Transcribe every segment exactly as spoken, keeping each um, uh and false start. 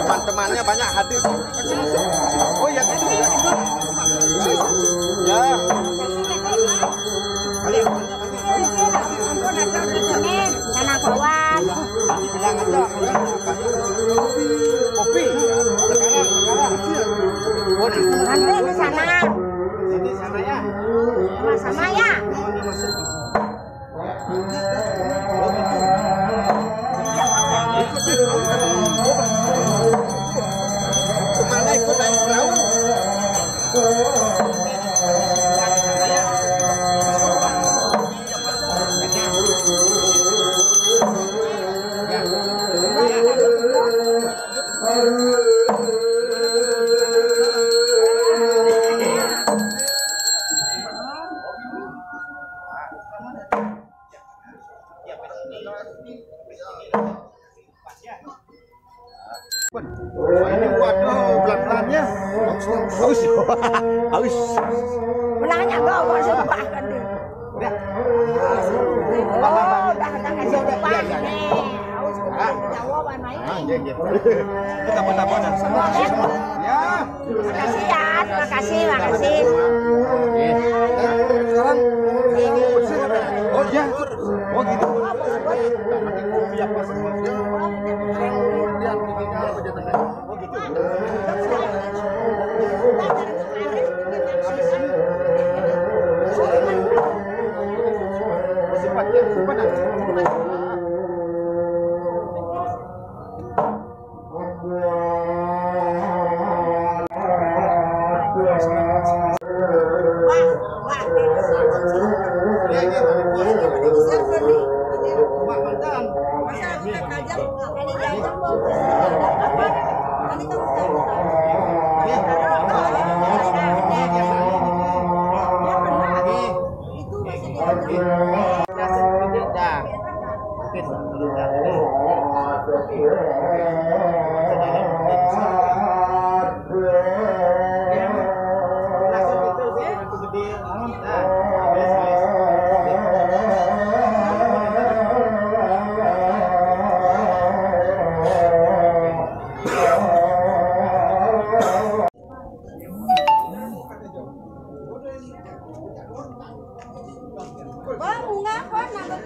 Teman-temannya banyak hadir. Oh ya, itu ya. Ya. Ayo. Sana kawan. Bilang aja. Kopi. Sekarang, sekarang. Nanti di sana. Ini sana ya. Sama-sama ya. Wah, ini waduh, pelan-pelannya. Haus. Haus. Ulangnya bawa sumpah kan dia. Udah. Oh, udah, udah, udah, udah, udah, udah. Haus, udah, udah, udah, udah, udah. Ah, iya, iya. Kita buat apa dah? Ya. Makasih ya, makasih, makasih. Iya. Sekarang, oh iya, oh gitu. Oh gitu.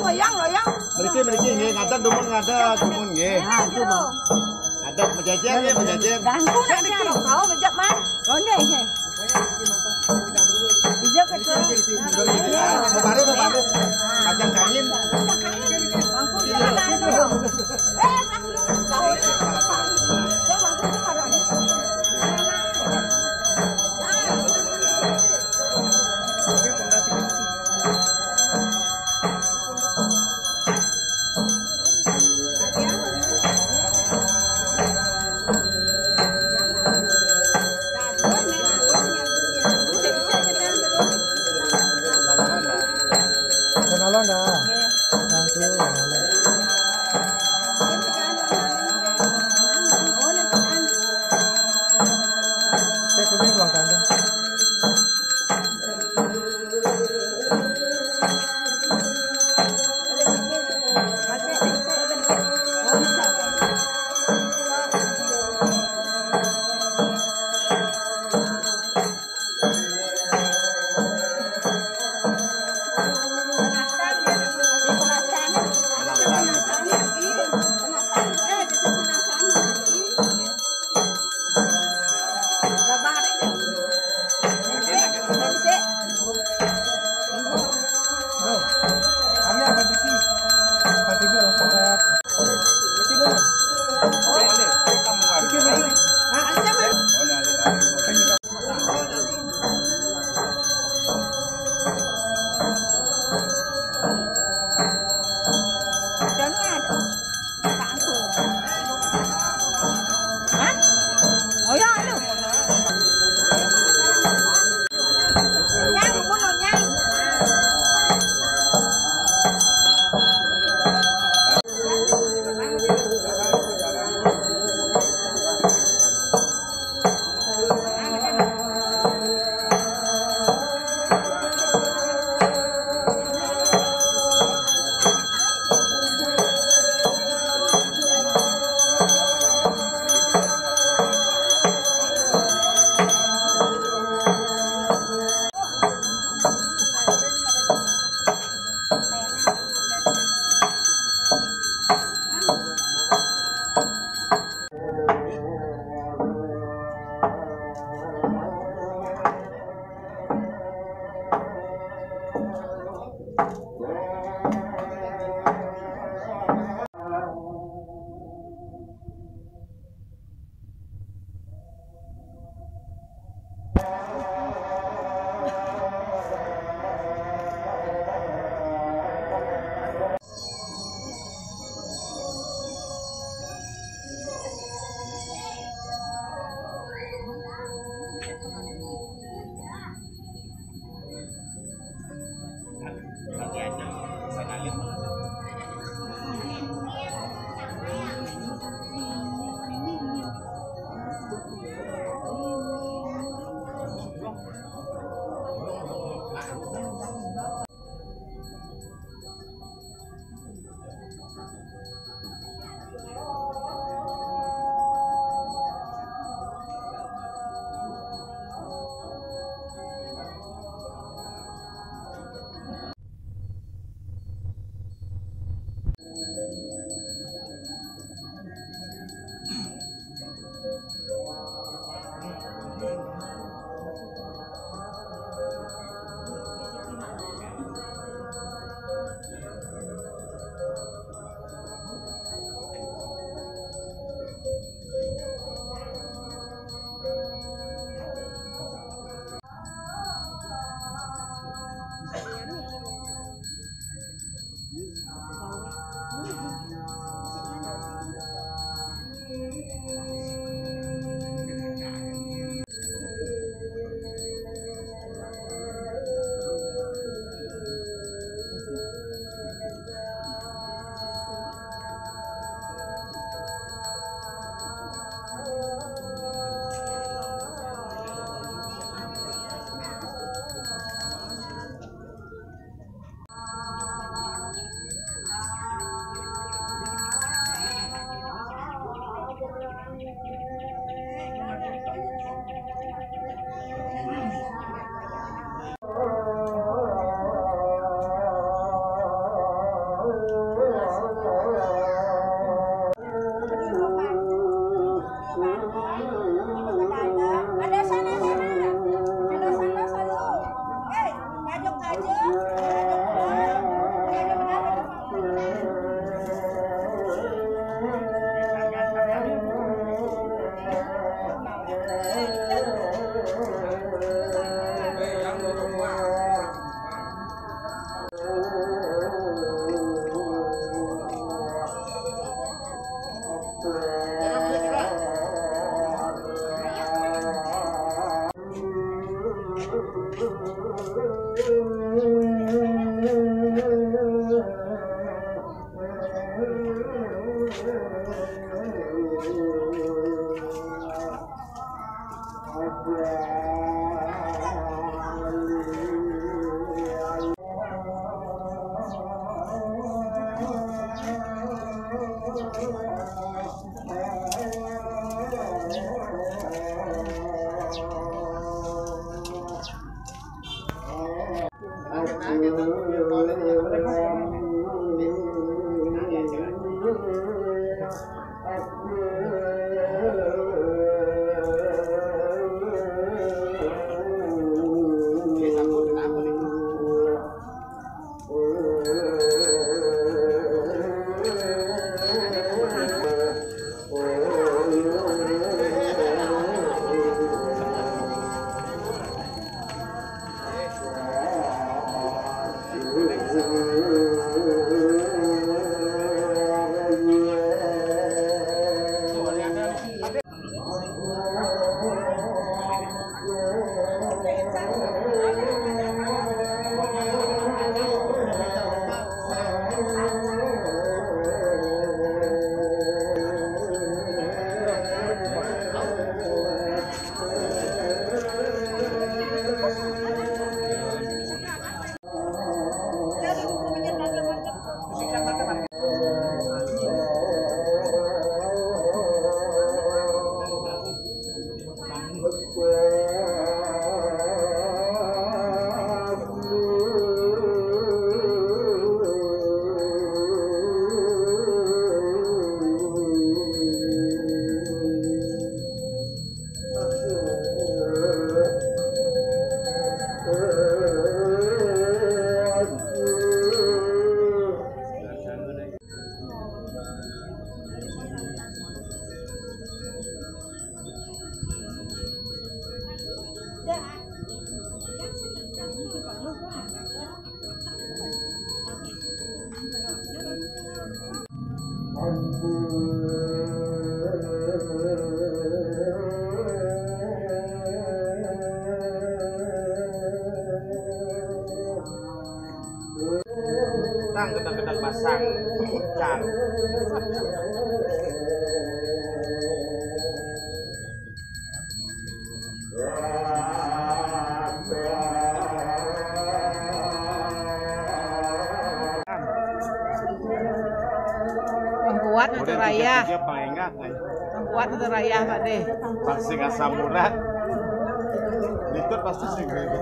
Loyang, loyang, loyang. Mriki, mriki nggih, ngadeg dumun, ngadeg dumun nggih. Enak gitu. Ngadeg, mejajer nggih, mejajer. Ganggu nak dikira kau mejak man. Oh, nggih, nggih. Hijau kecil. Baru, baru. Kacang kanin. Bangku dia ada itu. Eh, aku lupa. Bangku itu ada. Kenalon dah. Nanti. Saya kuning ruang tamu. Tang gedang-gedang basang, jar. Membuat itu raya. Dia pangengak, eh. Membuat itu raya, Pak deh. Pasti asam urat. Itu pasti sih gitu.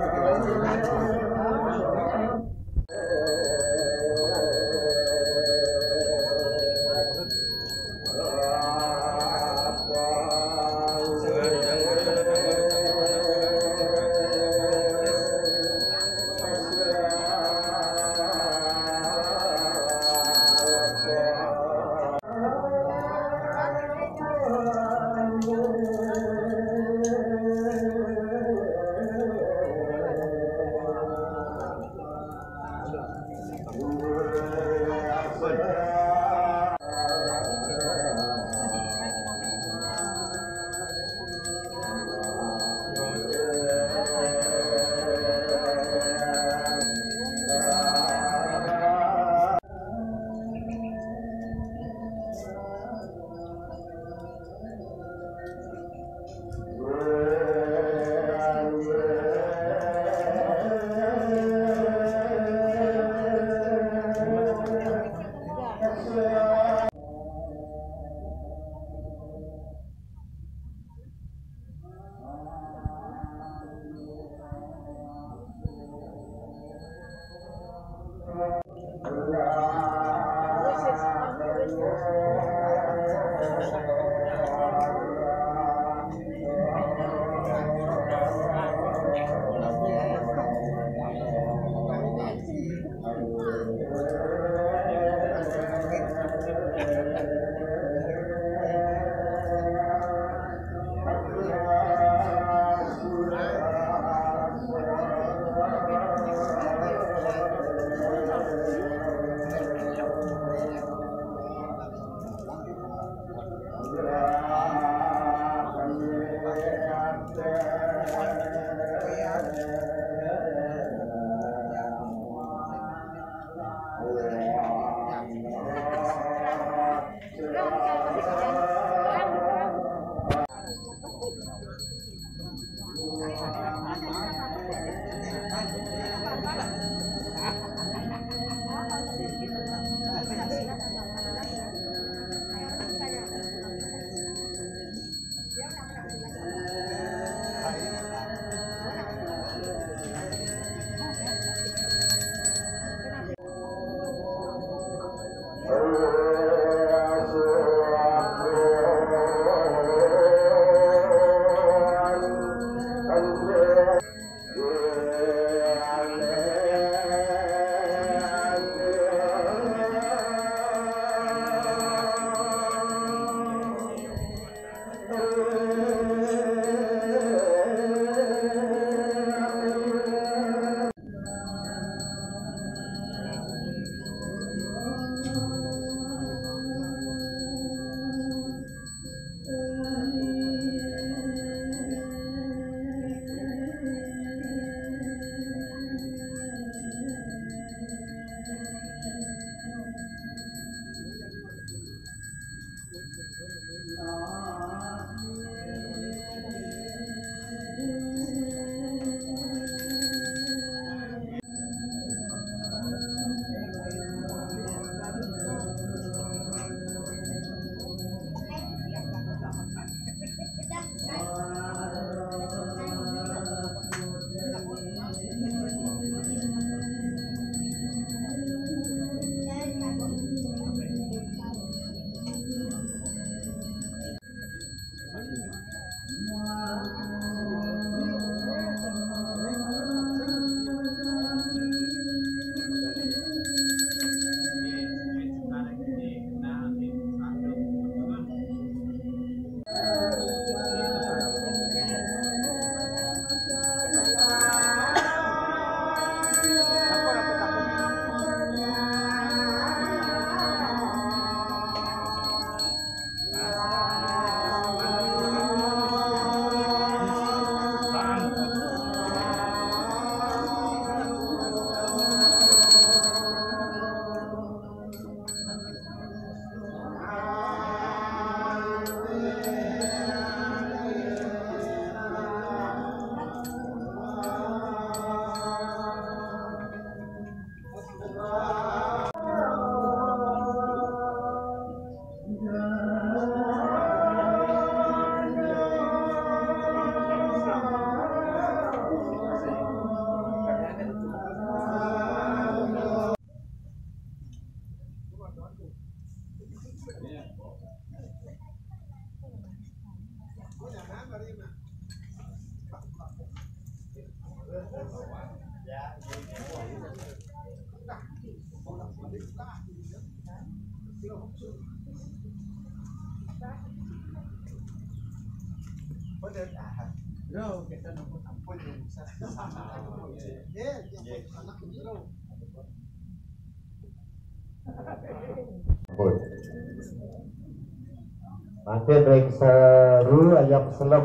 Mangkin ring seru ayam selem.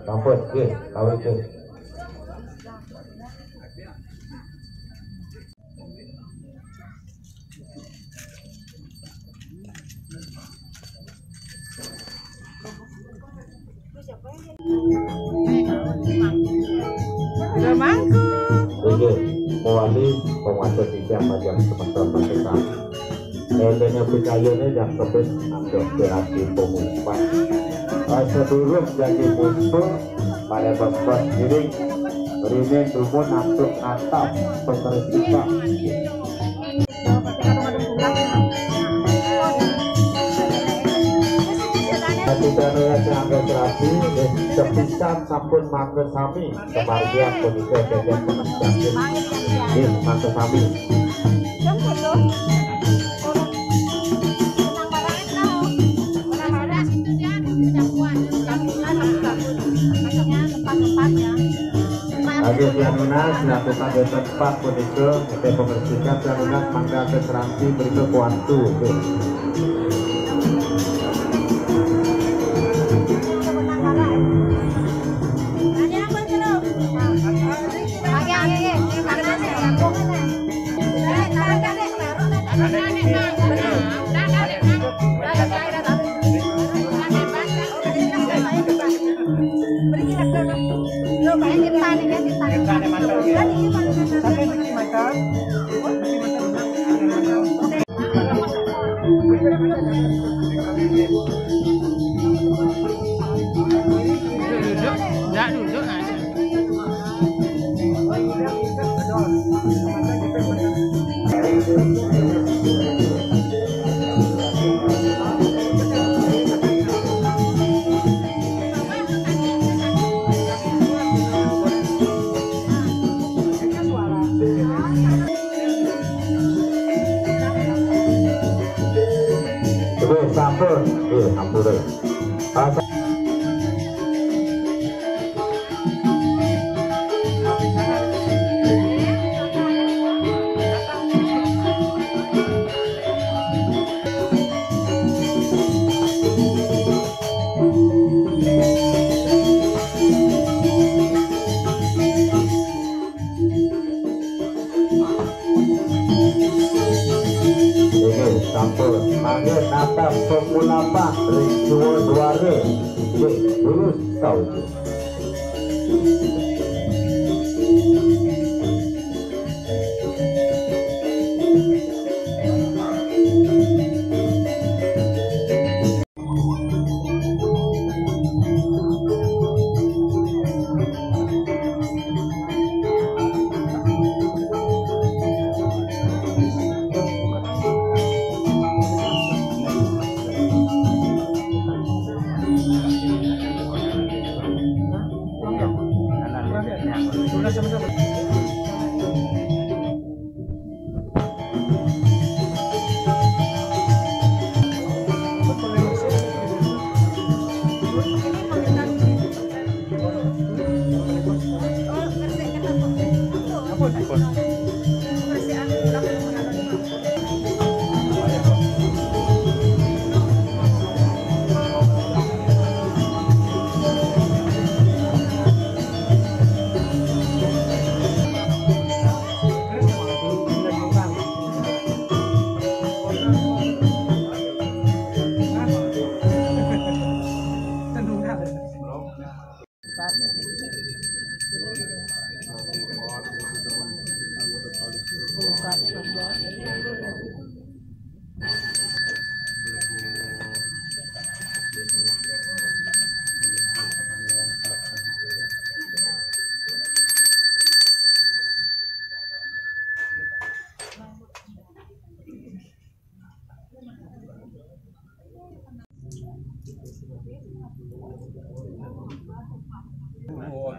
Sampun, nggih, kawit nggih. Udah mangku. Inggih, mewali penguasa tiga majang semester merdeka. Elene percayane jangkepin nandok berarti pengumpat. Eh, sedurung jadi musuh, pada bos-bos giring, rine dumun nandok natap pengertian. Ketika nurut nganggo serasi, eh, sepisan sampun mangga sami, kemargian punika jajan pengajian. Eh, mangga sami. Lagi pianunas, dilakukan di tempat punika, kita pembersihkan pianunas, mangga ke serampi, berikut kuantu. Nggih, sampun. Nggih, ampura. Asa- Inggih, sampun. Mangke natap pengulapan ring Jua Duara. Inggih, lurus saujud.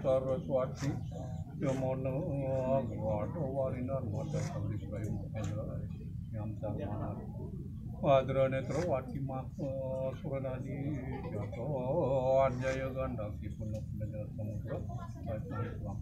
Saraswati. Yamana, Gada Warinan, Mada Sabri Surayu Mukendra, Nyam Sarmana, Padra Netra Wati Maka, Suranadi, Jato, Anjaya Ganda, Kipuna Pendengar Samudra, Baik Baik Bang.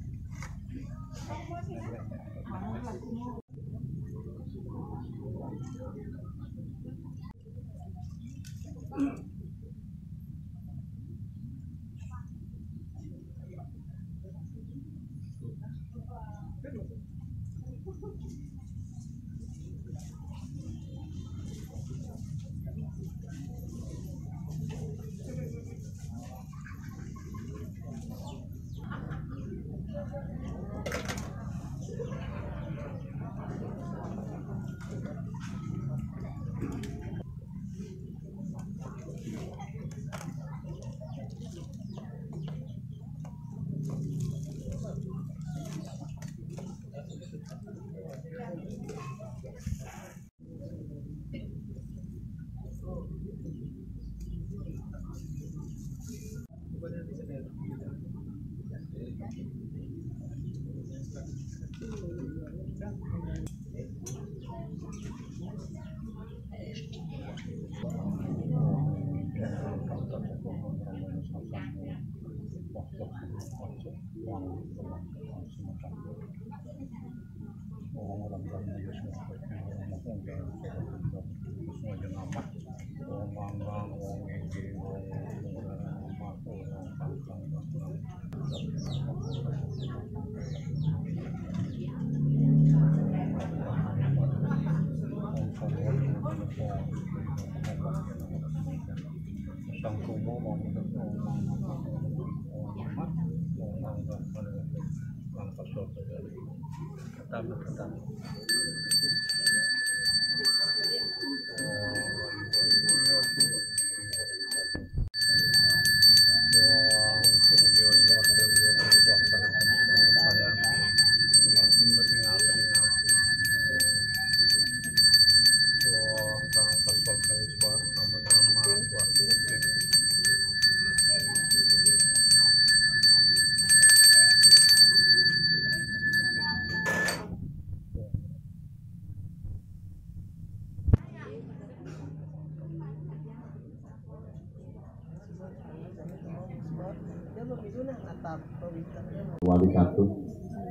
Wali satu.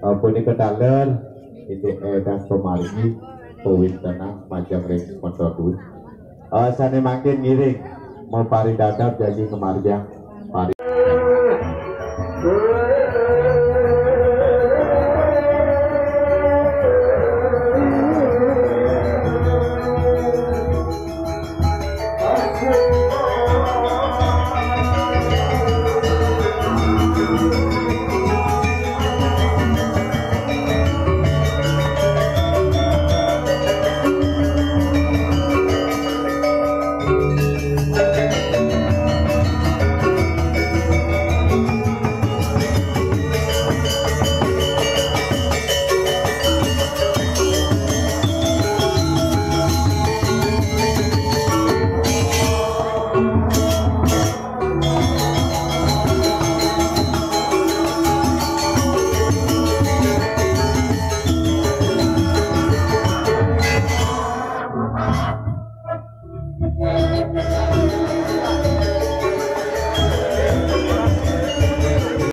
Eh, punika taler, itu, eh, dan pemargi pawintenan majeng ring semeton duwé. Eh, sané mangkin ngiring, maparidadab jagi ngamargiang pari-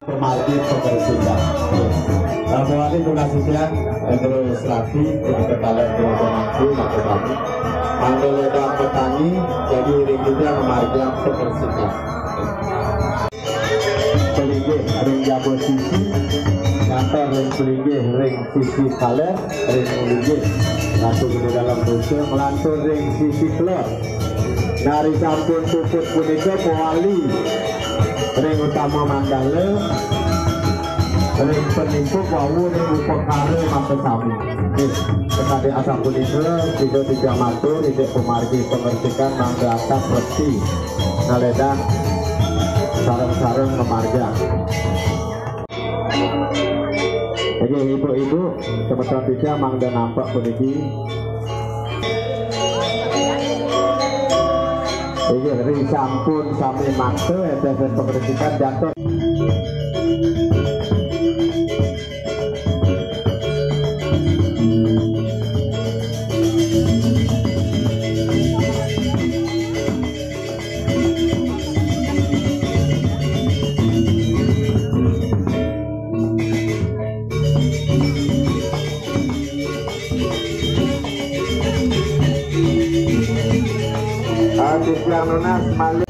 Pemargi pembersihan. Mawali tunas titiang, eh, terus rapi, kita kalian keluarga nanti, maka kami. Mangga ledang petangi, jadi ring kita memargi pembersihan. Pelinggih ring jaba sisi, ngantor ring pelinggih ring sisi kaler, ring pelinggih. Ratu Gedé Dalem dosa, nglantur ring sisi kelor. Nari sampun puput punika mawali ring utama mandala, ring penimpuk wau ring upakara makasami. Nggih, sakadi asapunika, sida titiang matur, indik pamargi pangresikan mangda atap reti ngaledang sareng-sareng ngamargiang. Nggih, ibu-ibu, semeton titiang mangda nampek puniki. Inggih, ri sampun sami makta, étésen pangresikan jantos. Yang nunas malih.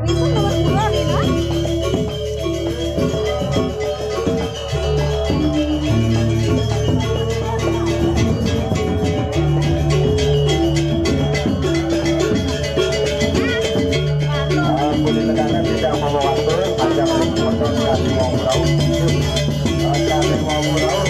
Ini pun nomor dua nih, nah. Eh, boleh tekankan tidak membawa waktu, panjang motor dari Wong Rau. Eh, dari Wong Rau.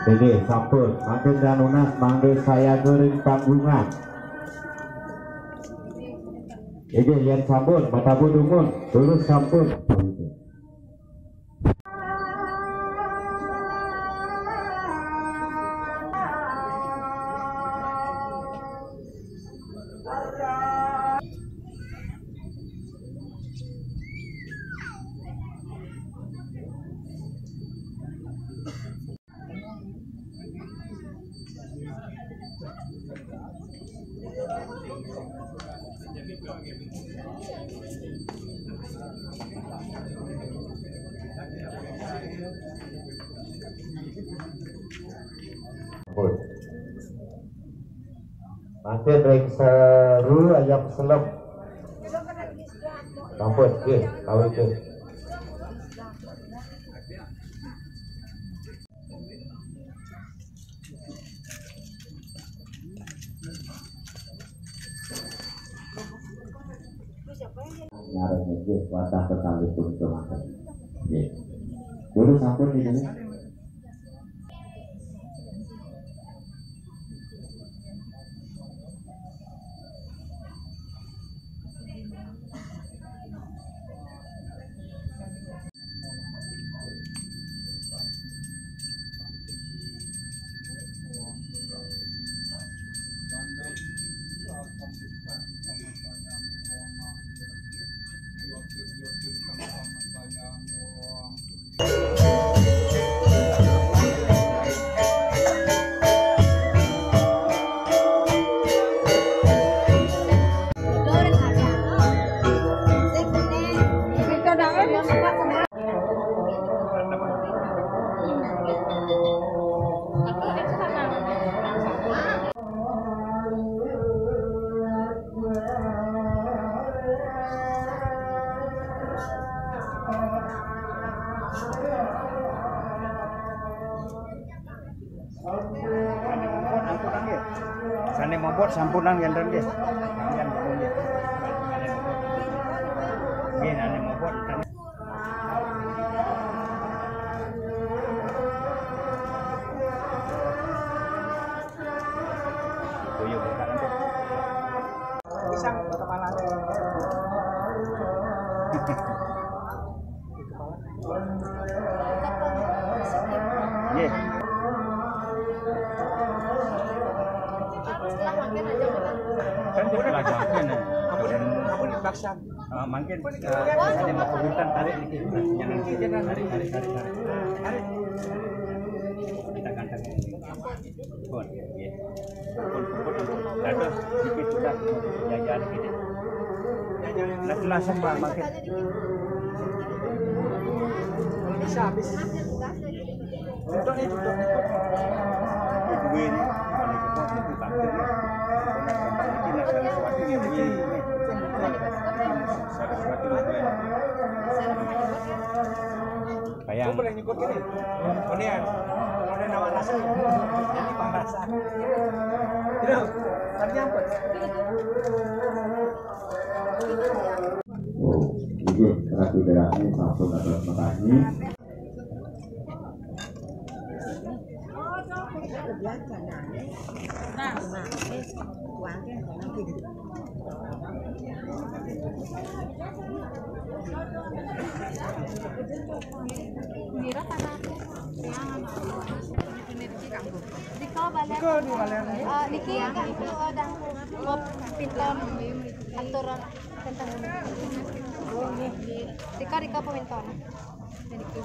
Jadi, sampun, mangkin dah nunas, mangkin saya gering panggungan. Jadi, yang sampun, matabu dungun, terus sampun. Mangkin ring seru ayam selem. Sampun, nggih, kawit nggih. Ngarep nggih, wadah kekalih pun kemakan. Nggih. Dulu sampun ini. Sane mobot sampunang enten nggih. Sampeyan dulu nggih. Nggih, sane mobot enten. Tuyul, Pak. Pisang, kepala. Nggih. Kan dia pelajaran, ya. Ampun, ampun, dipaksa. Eh, mangkin, eh, ada mau komentar, tarik niki. Jangan tarik, tarik, tarik, tarik. Tarik. Kita ganteng. Pun, nggih. Dados niki sudah jajan niki. Lah, langsung, Pak, mangkin. Bisa habis. Duduk nih, duduk nih. Duwe nih, kalau kita itu bakti nih. Niki nak Saraswati nih, duwe nih. Saraswati nih, duwe. Bayang. Boleh nyebut ini. Kemudian, kemudian nama rasa. Ini Pak Rasa. Itu, tadi apa? Oh, nggih, Ratu Derani sampun dados metangi. Dika balen. Dika di balen. Eh, niki Kak Ibu, eh, dang pinton atur tentang ini. Dika, Dika peminton. Niki.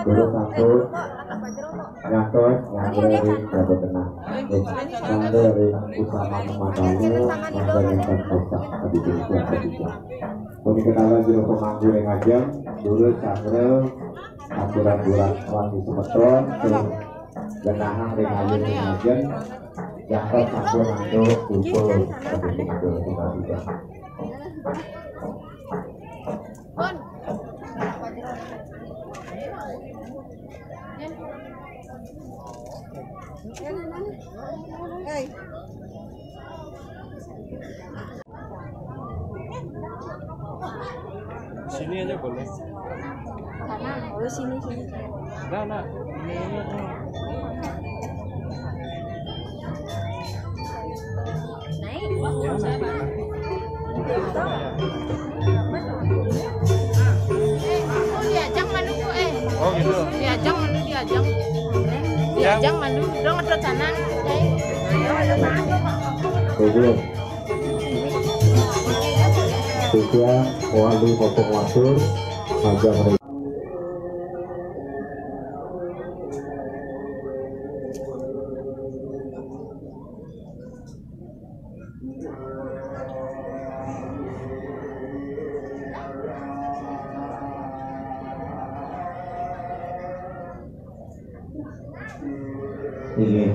Terus satu, ngantos, ngantos, ngantos tenang. Ngantos, utama pemakamu, ngantos, ngantos, kotak, tadi itu, itu, itu. Punika kala jero pemangku ring ajeng, durus, sanggra, aturan-aturan wangi semeton, terus genahang ring ayu ring ajeng, jangkep sampun antuk, kumpul, semeton, semeton. Sini aja boleh. Sana, oh, sini, sini. Nah, nah. Ini, ini, ini. Naik. Eh, diajang malu, eh. Oh, gitu. Diajang malu, diajang. Diajang malu, dong, terus sana. Tujuh. Titiang wali Popong Watur, Raja Meri. Inggih.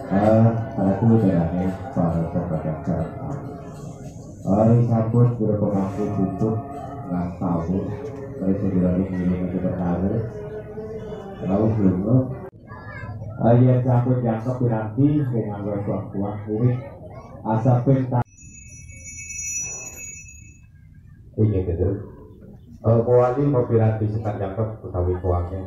Ah, aku darane para pembaca. Ari sampun pira pemangku puput ngastawa. Ari segera ngiring ke perkara. Rauh lunga. Ayen sampun jangkep piranti dengan kuat-kuat kuwi. Asapin ta-, inggih, betul. Eh, mawali mapiranti sekar jangkep utawi kuwangnya.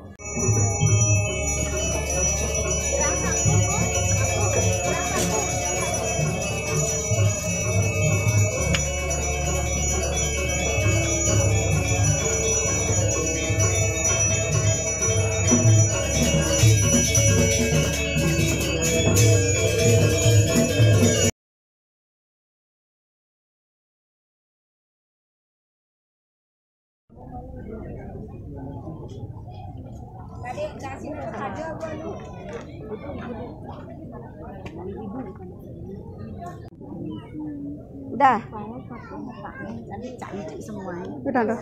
Udah. Udah, udah.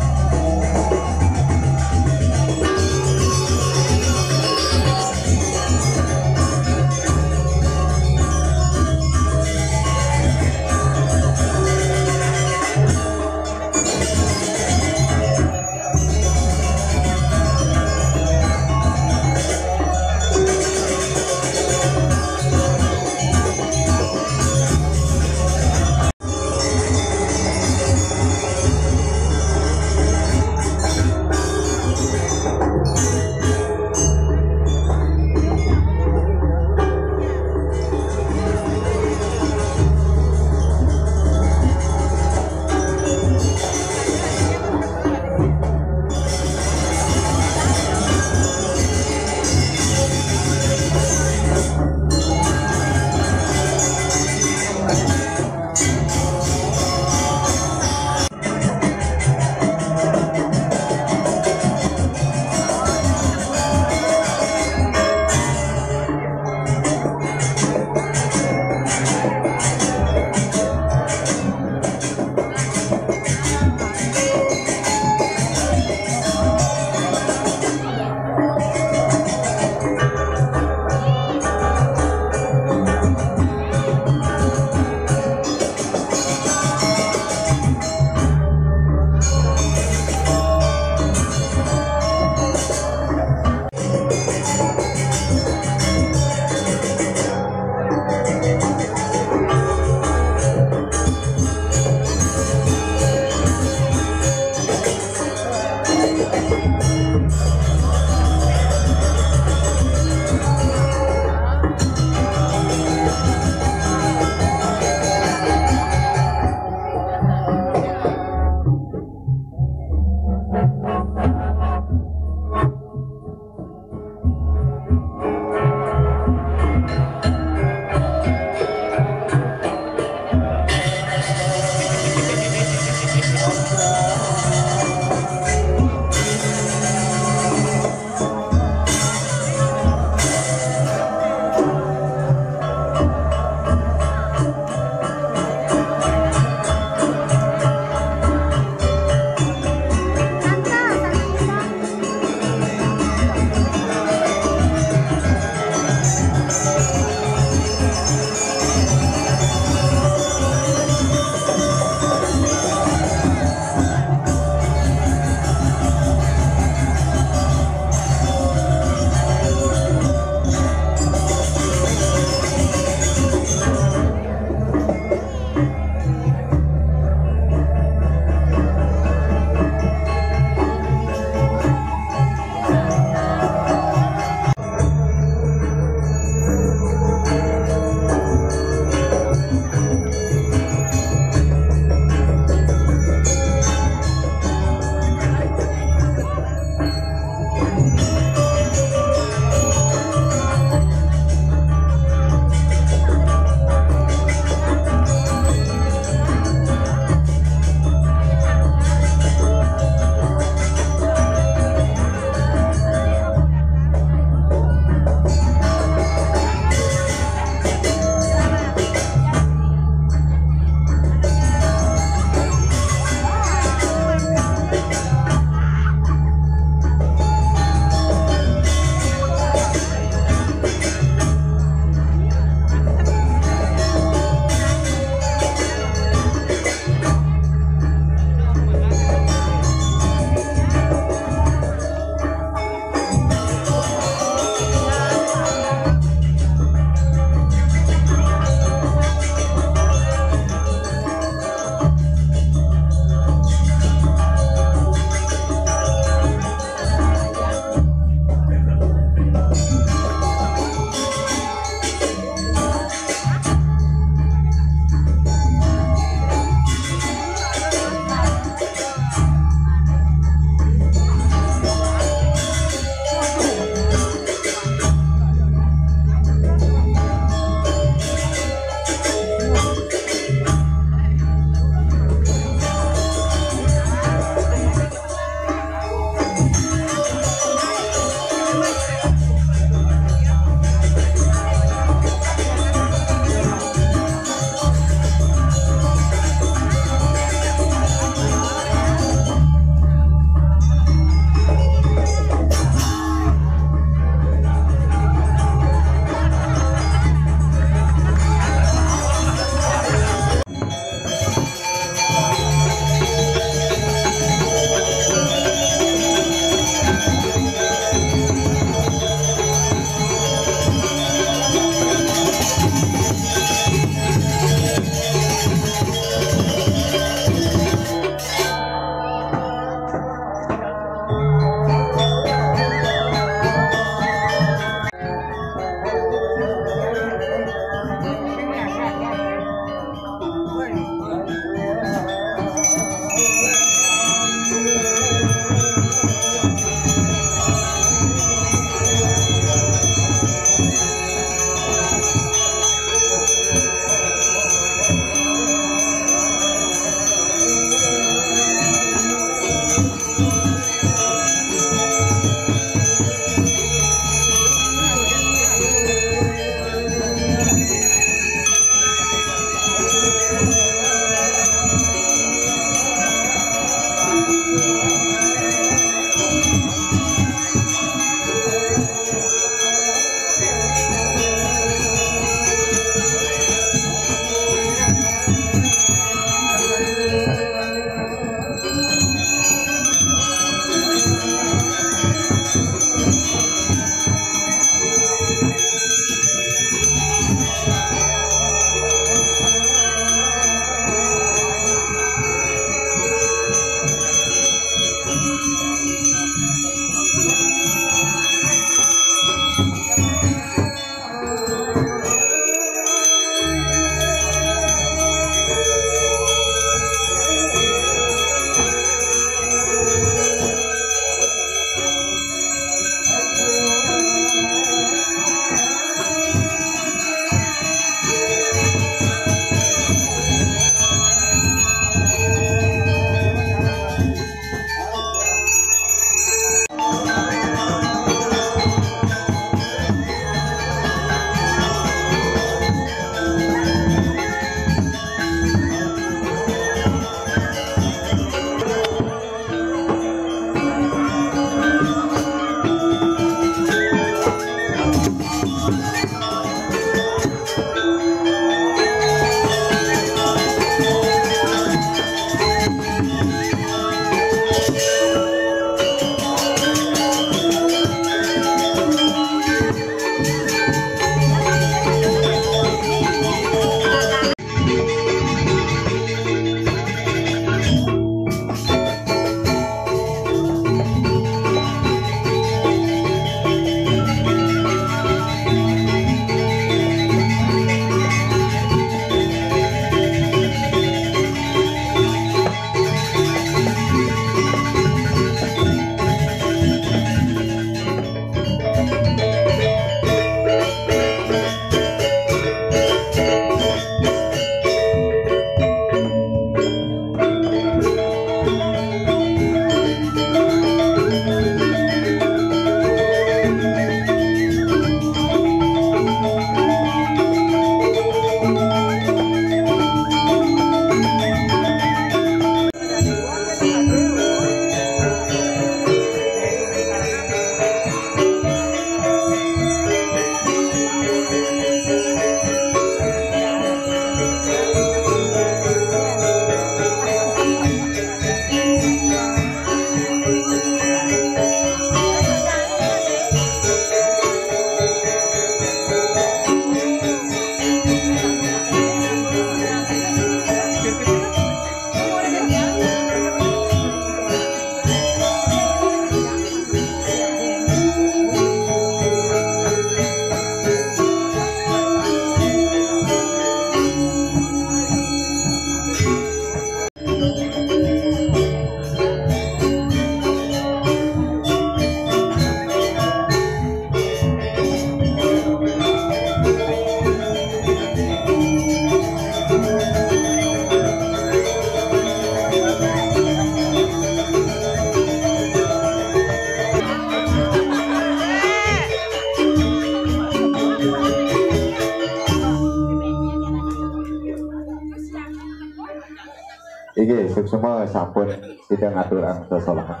Nggih, suksma sampun sida ngaturang sesolahan.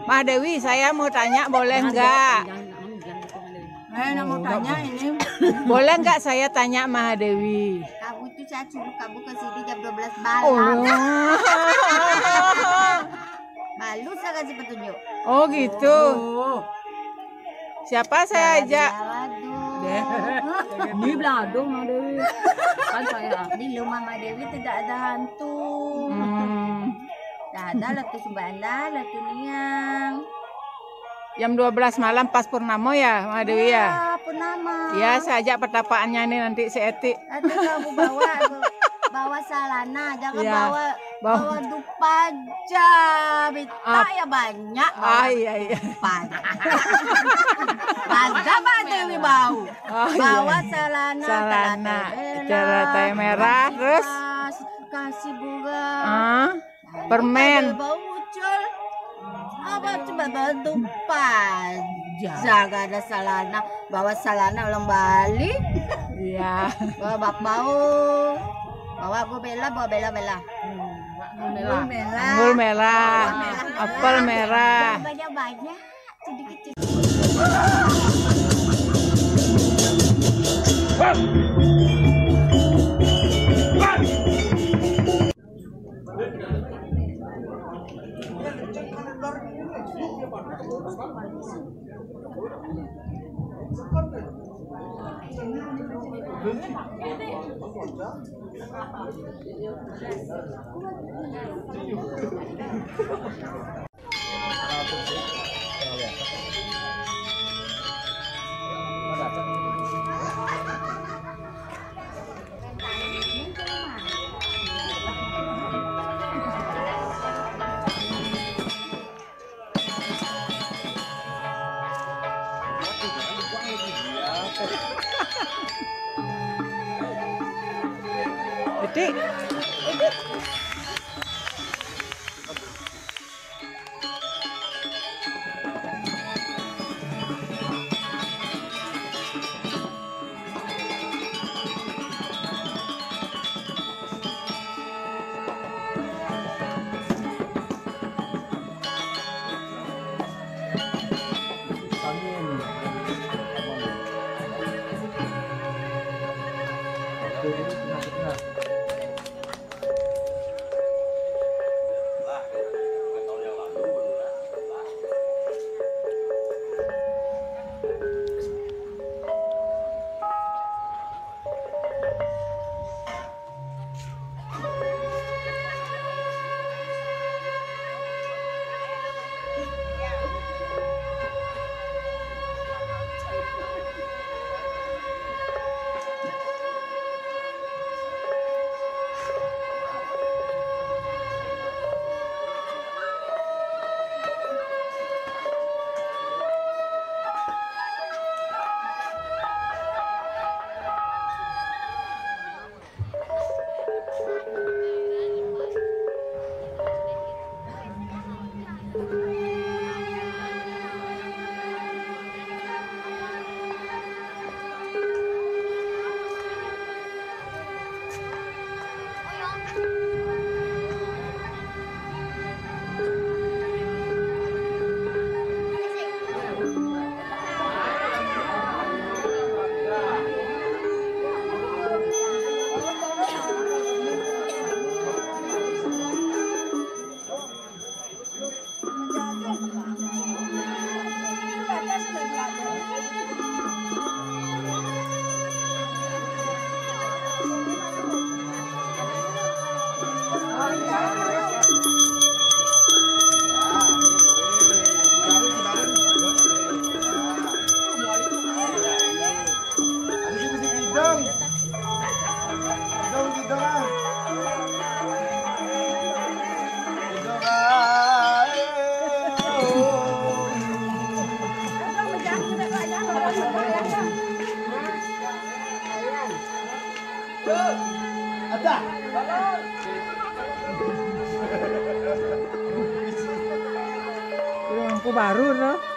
Ma Dewi, saya mau tanya, boleh nggak? Eh, nak mau tanya ini. Boleh nggak saya tanya, Ma Dewi? Kamu itu saya suruh kamu ke sini jam dua belas malam. Oh. Malu saya kasih petunjuk. Oh, gitu. Oh. Siapa saya ajak? Ini belado, Ma Dewi. Kan saya. Di rumah Ma Dewi tidak ada hantu. Hmm. Tidak ada, latu sembala, latu niang. Jam dua belas malam pas purnama ya, Ma Dewi ya? Ya, purnama. Ya, saya ajak pertapaannya nih nanti seetik. Nanti kamu bawa, bawa salana, jangan bawa, bawa dupaja. Minta ya banyak, bawa dupaja. Ah, iya, iya. Bangga Ma Dewi bau. Oh, iya. Bawa salana, salana, celana merah, terus? Kasih bunga. Ah. Permen. Bau ucul. Apa coba bau tupai? Jaga ada salana, bawa salana orang Bali. Iya. Bawa bak bau. Bawa gula merah, bawa gula merah. Gula merah. Gula merah. Apel merah. Banyak-banyak, sedikit-sedikit. Detik. Aku baru no.